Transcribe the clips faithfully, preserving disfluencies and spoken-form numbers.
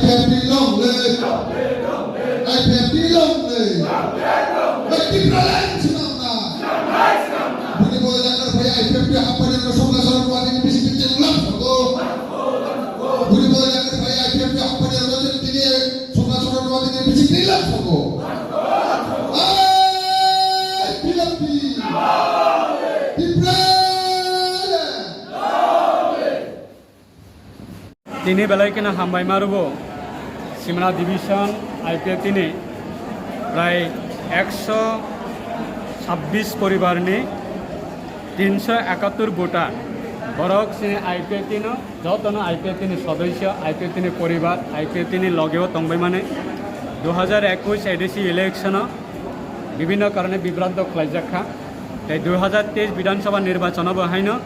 I P F T long live! I P F T long live! Hey, Tipraland swnamna! Bini boy lakar bhai I P F T hampani rok sokla sorok wadi ni bisi pitching lam sogo. Bini boy lakar bhai I P F T hampani rok tini sokla sorok wadi ni bisi pitching lam sogo. Hey, P F T! Tipraland! Tini belai kheno hambai marubo Simna division I P F T ni prai ekso sabbish poribar ni tinsho ekattor voter borok chini I P F T no jotono I P F T ni sodosyo I P F T ni poribar I P F T ni logeo tongbai mani dui hajar ekush A D C election o bibhinno karone bibranto khlaijak kha tei dui hajar teis bidhan sabha nirbachon o bo haino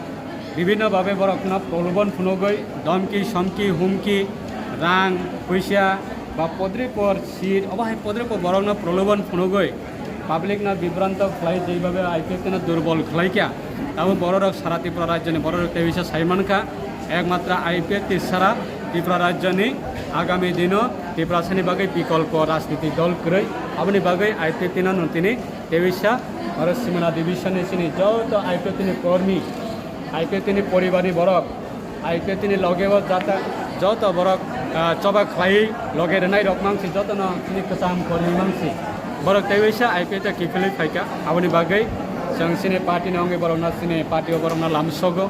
bibhinno bhabe borokno prolobhon phunugwi, domki, somki, humki, rang, puisa ba podripor seat, obo hai podripor borokno prolobhon phunugwi public no bibranto khlai, jei bhabe I P F T no durbol khlai kha, abo bororok sara Tripura rajyoni bororok tei bisa sai mankha, ekmatra I P F T sara Tripura rajyoni agami dino Tiprasani bagwi bikolpo rajniti dol kwrwi, aboni bagwi I P F T no nwng tini tei bisa oro Simna division ni chini joto I P F T ni kormi, I P F T ni poribar ni borok, I P F T ni loge o jata joto borok, ah, choba khlai loge rwnai rok mangsi joto no chini kwcham kormi mangsi. Borok tei bisa I P F T kiphilwi phaikha, aboni bagwi chwng chini party ni wngwi borok no chini party o borok no lamsogo,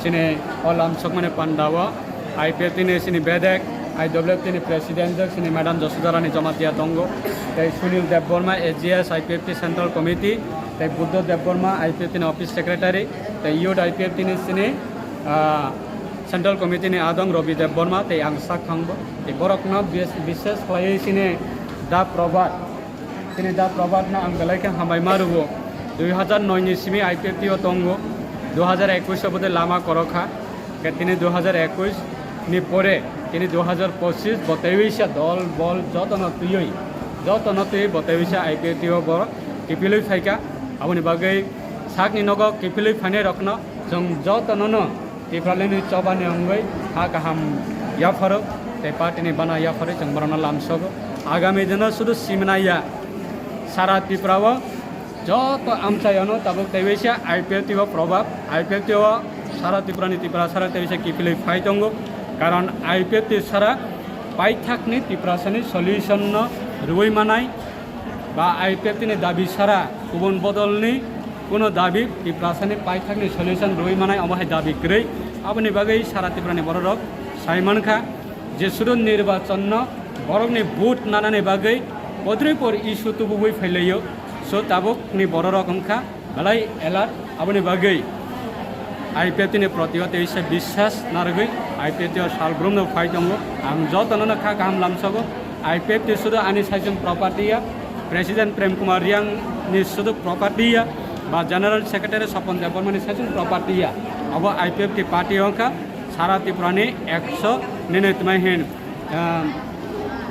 chini o lamsokmani panda o I P F T ni chini bedek, I W F T ni president jok chini Madam Josudarani Jamatia tongo. Tei Sunil Debbarma, A G S, I P F T Central Committee, tei Buddha Debbarma, I P F T ni office secretary, tei youth I P F T ni chini, ah, Central Committee ni adong Rabi Debbarma, tei ang sak thangbo. Tei borok no bis-, bises khlaiwi chini Da Prabhat, Tini Da Prabhat no ang belai khe hambai ma rwo. Dui hajar noi ni simi I P F T o tongo. Dui hajar ekush o bwtwi lama korok kha. Khe tini dui hajar ekush ni pore tini dui hajar pochis bo teiwi sa dol bol joto no twiwi, joto no twiwi bo teiwi sa I P F T o bo kiphilwi phaikha. Aboni bagwi sakni nogo kiphilwi phainai rokno chwng joto no no Tipralandni chobani wngwi ha kaham yapharo tei party ni bana yapharwi chwng borokno lamsogo. Agami dino sudu simna ya, sara Tripura o joto amchai ano tabuk teiwisa I P F T o probab, I P F T o sara Tripura ni Tripura sara teiwisa kiphilwi phai tongo. Karon I P F T sara paithakni Tiprasani solution no rwui manai ba I P F T ni dabi sara kubun bodolni kuno dabi Tiprasani paithakni solution rwui manai omo hai dabi kwrwi. Aboni bagwi sara Tripurani bororok sai mankha je sudu nirbachonno borokni vote nanani bagwi podripor issue tubugwi phailaio. So tabukni bororok wngkha belai alert. Aboni bagwi I P F T ni proti o teisa biswas narwgwi I P F T o salbrumno phai tongo. Ang jotono no kha kaham lamsogo. I P F T sudu ani saichung property ya, President Prem Kumar Reang ni sudu property ya, ba General Secretary Sopon Debbarma ni saichung property ya. Abo I P F T party wngkha sara Tripura ni ekso nini tmai hin, ah,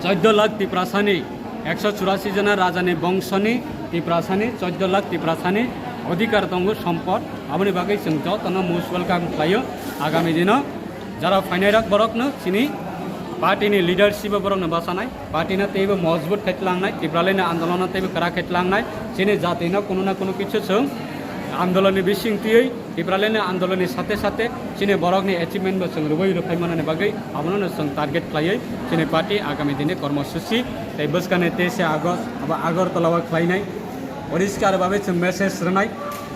chauddho lakh Tiprasani, ekso churasi jona rajani bongsoni Tiprasani, chauddho lakh Tiprasani odhikar tongo, sompot. Aboni bagwi chwng jotono most welcome khlaio. Agami dino jara phainai rok borokno chini party ni leadership o borokno bachanai, party no teibo mojbut khai tlangnai, Tipralandni andolon no teibo kwrak khai tlangnai, chini jati no kunu na kunu kichu chwng andolon ni bising twiwi Tipralandni andolon ni sate sate chini borok ni achievement bo chwng rwui rwphai manani bagwi abono no chwng target khlaiwi chini party agami dini kormosuchi tei bwskangni teisa August abo Agartala o khlainai. Poriskar babe chwng message rwnai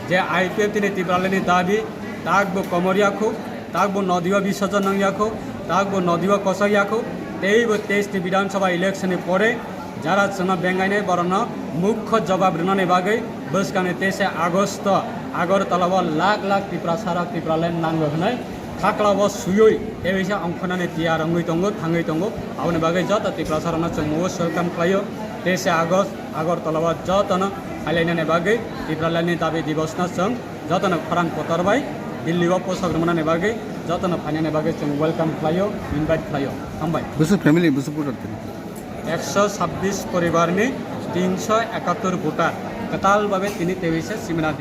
je I P F T ni Tipralandni dabi tak bo komor yakho, tak bo nodio bisojon nang yakho, tak bo nodio kochok yakho, teibo teis ni Bidhan Sabha election ni pore jara chwngno bengainai borokno mukho jobab rwnani bagwi bwskangni teisa August o Agartala o lakh lakh Tiprasa rok Tipraland nango hwnwi khaklao swiwi teisa ongkhornani tiyar wngwi tongo, thangwi tongo. Aboni bagwi joto Tiprasa rokno chwng most welcome khlaio. Teisa August Agartala o jotono phailainani bagwi Tipralandni dabi divosno chwng jotono khorang kotor bai Delhi o pochok rwmani bagwi jotono phainani bagwi chwng welcome khlaio, invite khlaio. Hambai. Busu family, busu voter tini. Ekso sabbish poribarni tinsho ekattor voter kwtal babe tini teisa simna